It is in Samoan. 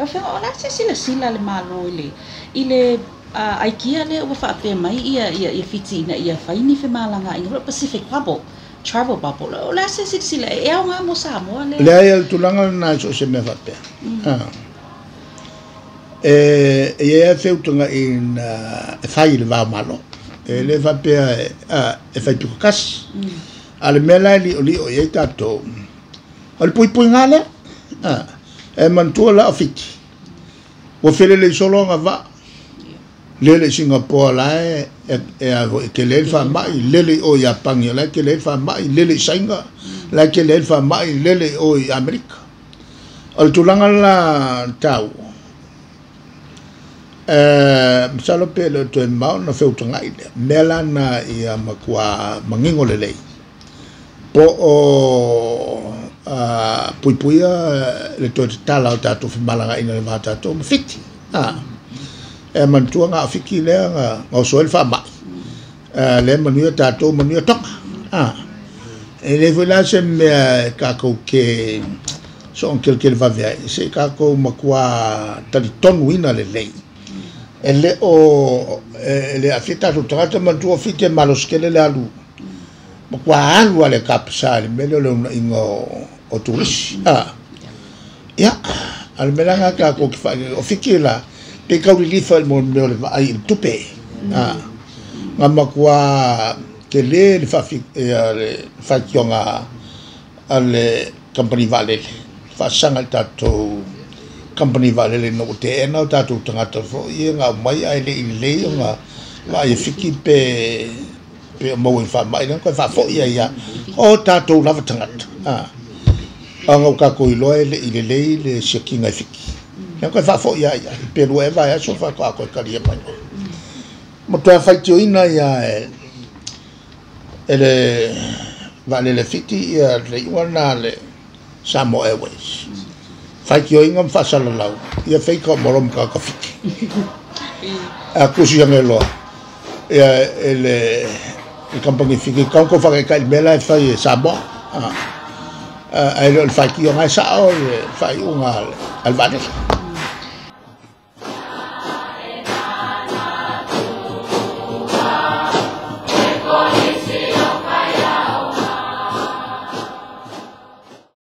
Lau Afioga, o le a se silasila a le Malo i le aikia lea ua faapea mai ia Fiti ina ia fai ni femalagaaiga, Pacific Bubble, Travel Bubble? O le a se silasila e aoga mo Samoa lea? Leai, o le tulaga lena i so o se mea faapea. E i ai feutagaiga e fai i le va o Malo. E le faapea e fai pitokasi. A o le mea la e li'oli'o i ai tatou, o le puipuiga lea. E manatua la o Fiti, ua felelei solo agavaa, lele i Singapore la e a foi e tele ai le faamai, lele i o Iapani o la e tele ai le faamai, lele i Saina la e tele ai le faamai, lele i o i Amerika. O le tulaga la taua, masalo pe le o toe mamao ona feutagai lea. Mea la na ia matua manino lelei, po o puipuia le toe tatala o tatou femalagaaiga i le va o tatou ma Fiti. E manatua na o Fiti lea na oso ai le faamai, lea manuia tatou, manuia Toga. E le foi la se mea e tatou te soona keletele vave ai, se i tatou matua talitonuina lelei e le o e le aafia tatou tagata. Manatua Fiti e malosi tele le alu, matua alu lava le tapasa i le mea lea o le uunaiga o turisi. Ia, a o le mea la lena tatou te o Fiti la, pe tau lilifa i le mea o le vaai i le tupe. Na matua tele le faitioga a le kamupani vaalele, faasaga i le tatou kamupani vaalele ina ua teena o tatou tagata foi ia na aumai ae le i lelei ona vaai e Fiti pe o maua i faamai lea, na toe faafoi ai lava o tatou lava tagata ona ua tatou iloa e le i lelei le siakiina e Fiti. Lea na toe faafoi lava i ai pe 2 ea vaiaso faatoa toe talia mai ma toe faitioina ia e le vaalele Fiti ia le iuga lena a le Samoa Airways. Faitioina ma faasalalau ia feita o malo ma tagata Fiti. A tusi ane loa ia e le kamupani Fiti, tau tou faataitai i le mea la e fai e Samoa. Ae le o le faitioga e sao le faaiuga a le vaalele.